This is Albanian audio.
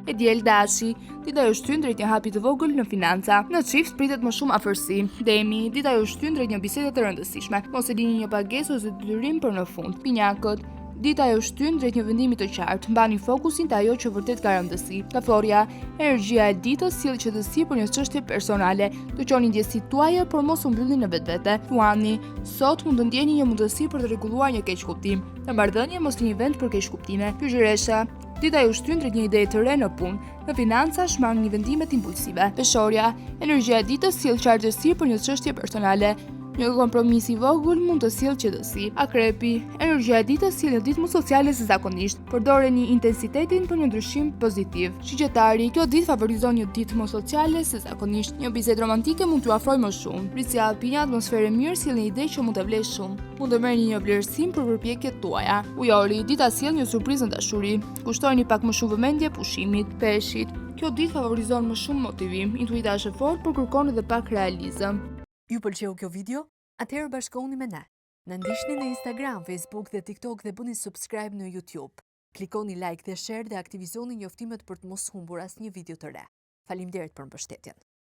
E diel Dashi, dita ju shtyn drejt një hapi të vogël në financa. Në çift pritet më shumë afërsi. Demi, dita ju shtyn drejt një bisede të rëndësishme. Mos e lini një pagesë ose detyrim për në fund. Binjakët, dita ju shtyn drejt një vendimi të qartë. Mbani fokusin te ajo që vërtet ka rëndësi. Gaforja, energjia e ditës sjell qetësi për një çështje personale. Dëgjoni ndjesitë tuaja, por mos u mbyllni në vetvete. Luani, sot mund të ndjeni një mundësi për të rregulluar një keqkuptim. Në marrëdhënie mos lini vend për keqkuptime. Virgjëresha, Dita ju shtyn drejt një ideje të re në punë. Në financa shmangni vendimet impulsive. Peshorja, energjia e ditës sjell qartësi për një çështje personale. Një kompromis i vogël mund të sjellë qetësi. Akrepi, energjia e ditës sjell një ditë më sociale se zakonisht. Përdoreni intensitetin për një ndryshim pozitiv. Shigjetari, kjo ditë favorizon një ditë më sociale se zakonisht. Një bisedë romantike mund t'ju afrojë më shumë. Bricjapi, një atmosferë e mirë sjell një ide që mund të vlejë shumë. Mund të merrni një vlerësim për përpjekjet tuaja. Ujori, dita sjell një surprizë në dashuri. Kushtojini pak më shumë vëmendje pushimit. Peshqit, kjo ditë favorizon më shumë motivim. Intuita është e fortë, por kërkon edhe pak realizëm. Ju pëlqeu kjo video? Atëherë bashkohuni me ne. Na ndiqni në Instagram, Facebook dhe TikTok dhe bëni subscribe në YouTube. Klikoni like dhe share dhe aktivizoni njoftimet për të mos humbur asnjë video të re. Faleminderit për mbështetjen.